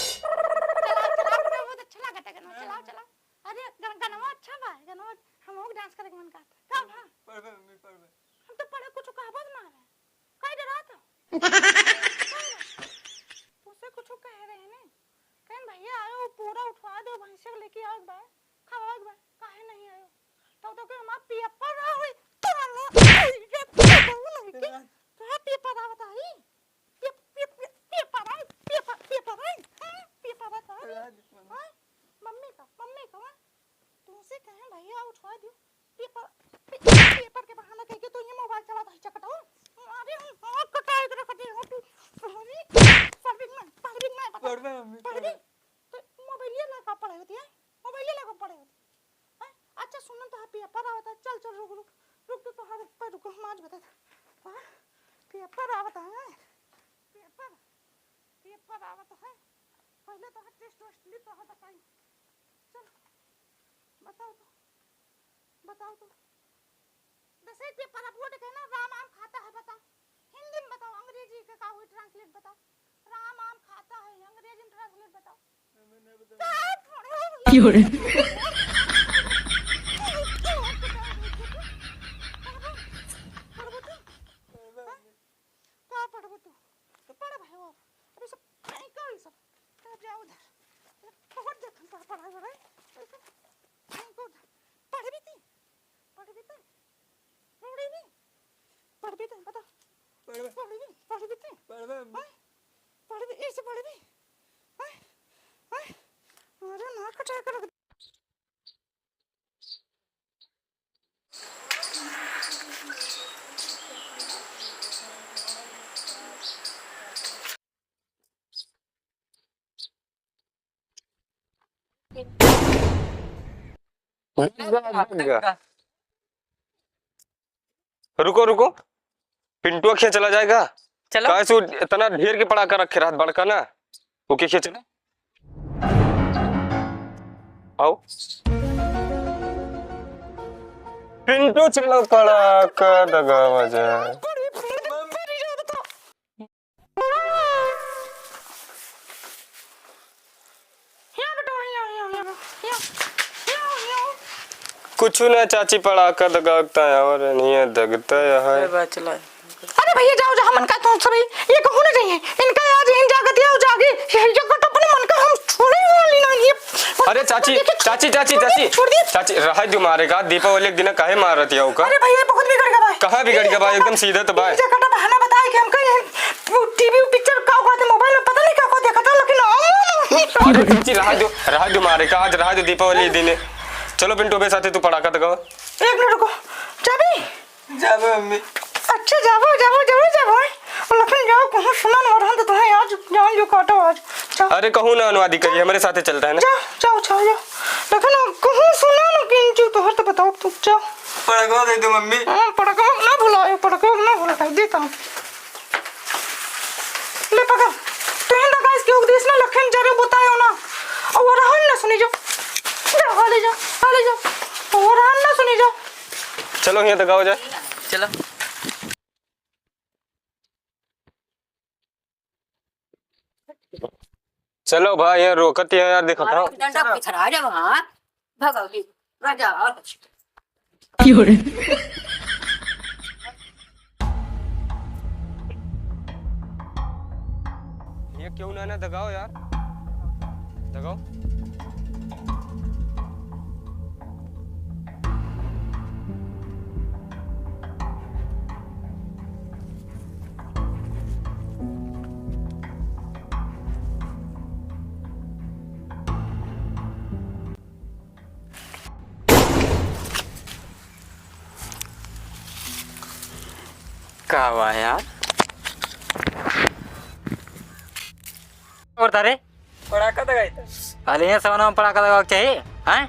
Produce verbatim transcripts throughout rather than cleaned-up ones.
चलाओ, चलाओ, बहुत अच्छा लागत है गनवा। चलाओ, चलाओ। अरे, गन-, गनवा अच्छा बा, गनवा हमहू के dance करे के मन करत है। का बा? पढ़बे मम्मी, पढ़बे। हम तो पढ़े कुछ कहबो ना रहे। काहे डरात हो? तुमसे कुछ कह रहे हैं ना? कहेन भैया आयो, पूरा उठवा दो, भैंसे को लेके आओ एक बार, खवाओ एक बार, काहे नहीं आयो? तब तो के हमार पेपर रहा हुई, तोरा लो, ये तो नहीं के, तोरा पेपर आवत आई, पे-, पे-, पे-, पेपर आई, पेपर, पेपर आई, हाँ, पेपर आवत आई, हाँ, मम्मी का, मम्मी का, हाँ? तुमसे कहेन भैया उठवा दियो, पेपर, पे-, पेपर के बहाना कह के तो ये मोबाइल चलात है चकटो। अरे हम हाथ कटाए के रख दे हो तू। अरे, पढ़बी ना, पढ़बी ना, बता। पढ़बे मम्मी, पढ़बी? पढ़बे। तो मोबाइलिया ला का पढ़े होती है? मोबाइलिया ला का पढ़े होती है? हैं? अच्छा सुन तो, हाँ, पेपर आवत है। चल, चल, रुक, रुक। रुक, रुक, तो हाँ, रुक, रुक, हम आज बता। हाँ? पेपर आवत है। पेपर, पेपर आवत है। पहले तो हाँ, test वेस्ट ली तो हाँ बताई। चल, बताओ तो, बताओ तो। दसवीं के पेपर अब बोर्ड के ना, राम आम खाता है, बताओ। हिंदी में बताओ, अंग्रेजी के का हुई translate बताओ। राम आम खाता है, अंग्रेजी में translate बताओ। मैं नहीं बताऊंगा। क्या पढ़ो? क्यों रे? का पढ़बो तू? तो पढ़ भाई वो। अरे सब फेंको ये सब। तब जाओ उधर। बहुत देख हम पढ़ा रहे। फेंको उधर। पढ़ भी थी। पढ़ भी थी। पढ़ भी। पढ़ भी थी, बता। पढ़ भी। पढ़ भी। पढ़ भी थी। पढ़ भी। हाँ? पढ़ भी, ऐसे पढ़ भी। हाँ? हाँ? अरे ना कटा कर रख। रुको, रुको, पिंटुआ खिया चला जाएगा। चलो। काहे से वो इतना ढेर के पड़ाका रखे रहत बड़का ना, वो के खिया चला। आओ। पिंटू चलो पड़ाका दगावा जाए। कुछ ना चाची, पड़ाका दगावता है और नहीं है, दगता है। अरे बा, चला। अरे भैया, जाओ, जाओ, हमन का तो सभी ये कहूँ ना चाहिए। इनका आज इन जागत या जागी, ये, ये कट अपने मन का हम छोड़े वाली ना, ये अरे चाची, देखिए, चाची, चाची, छोड़ दिए, चाची। छोड़ दिए। चाची, रहा दो मारे का, दीपावली एक दिन काहे मारत या ओका? अरे भैया, बहुत बिगड़ गया भाई। कहाँ बिगड़ गया भाई? एकदम सीधा तो भाई। ये कटा बहाना बताए कि हमका ये टीवी पिक्चर का कहते, मोबाइल में पता नहीं का को देखा था, लेकिन अरे चाची, रहा दो, रहा दो मारे का, आज रहा दो दीपावली दिन। चलो पिंटू बे साथे तू पड़ाका दगावा। एक मिनट रुको, चाबी जाबे मम्मी। अच्छा, जाबो, जाबो, जाबो, जाबो। लेकिन जाओ, कहूँ सुना न, वरहन तो तुम्हें आज जान जो काटो आज। जाओ। अरे, कहूँ ना अनुवादी करिए, हमरे साथे चलता है ना। जाओ, जाओ, जाओ, जाओ। लेकिन कहूँ सुना न कि जो तोहर तो बताओ, तू जाओ। पड़कवा दे दो, मम्मी। हाँ, पड़कवा ना भुलायो, पड़कवा ना भुलायो, देता हूँ। ले पकड़। तू हिंदा गाइस के उपदेश ना लखन जरे बतायो ना। और वरहन ना सुनी जो। जा, हाले जा, हाले जा। और वरहन ना सुनी जो। चलो, यहाँ तक आओ जाए। चलो। चलो भाई, यहाँ रोकत है यार, दिखाता हूँ। डंडा पिछड़ा जब, हाँ, भगवती, राजा। क्यों रे? ये क्यों ना, ना दगाओ यार, दगाओ। का हुआ यार? और तारे? पड़ाका दगाई था। अरे ये सवनवा में पड़ाका दगावे के चाहिए, हैं?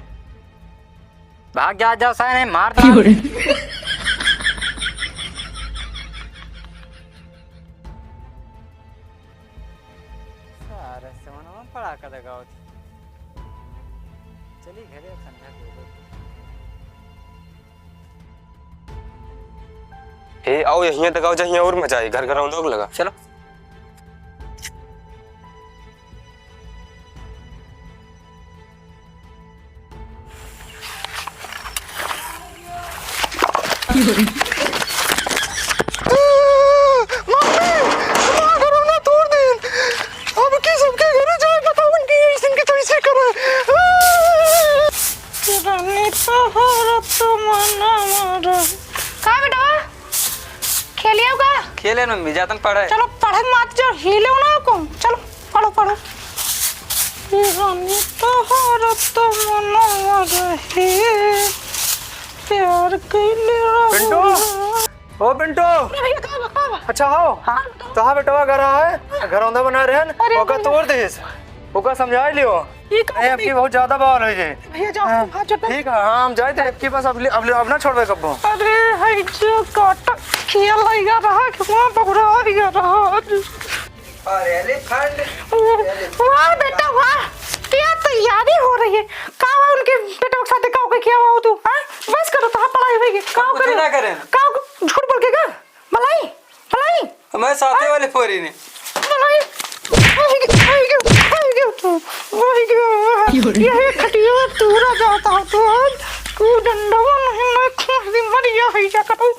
भाग जा, जाओ सारे, मार दो। क्यों रे? सारे सवनवा में पड़ाका दगावत। चली घरे, अब संध्या के हो गई। ए, आओ, यहियाँ तक आओ, जहियाँ और मजा आई, घर घर लोग लगा। चलो। मम्मी, हमार घरवा ना तोड़ देन। अब की सबके घरे जाए, बताओ उनकी ऐसन के तैसे करे। रानी तोहरा तो मनवा रहे। का बेटवा? खेलियो का? खेले न मम्मी, जातन पढ़े। चलो पढ़े मत जाओ, हिले ना को। चलो पढ़ो, पढ़ो। रानी तोहरा तो मनवा रहे, प्यार कैले पिंटू, रहो। ओ पिंटू। अरे भैया, का बा, का बा? अच्छा हो। हाँ। तो हाँ बेटवा घर आए, घरौंदा बना रहन, अरे ओका भैया। तोड़ देस। ओका समझा लियो। ई का नहीं, अब की बहुत ज्यादा बवाल हो जाए। भैया जाओ, हाँ, हाथ जोड़। ठीक है, हाँ, हम जाए थे, अब की बस अब ले, अब ले, अब ना छोड़बे कब्बो। अरे, है जो काटा, खेल लइगा रहा कि वहाँ बबुरा आ गया रहा। अरे, elephant। वाह बेटा, वाह, क्या तैयारी हो रही है। का हुआ उनके बेटवा के साथ, का हो गया, क्या हुआ तू, हाँ? बस करो, तो हाँ, पढ़ाई होगी। का कुछ करे? ना करें। का झूठ बोल के का? मलाई? मलाई? हमारे साथे वाले फोरी ने। मलाई? ओही गे, ओही गे, ओही गे तू, ओही गे। क्यों रे? यही खटिया तूरा जाता है तू आज। तू डंडवा नहीं, मैं खूब दी मरिया है जा करू।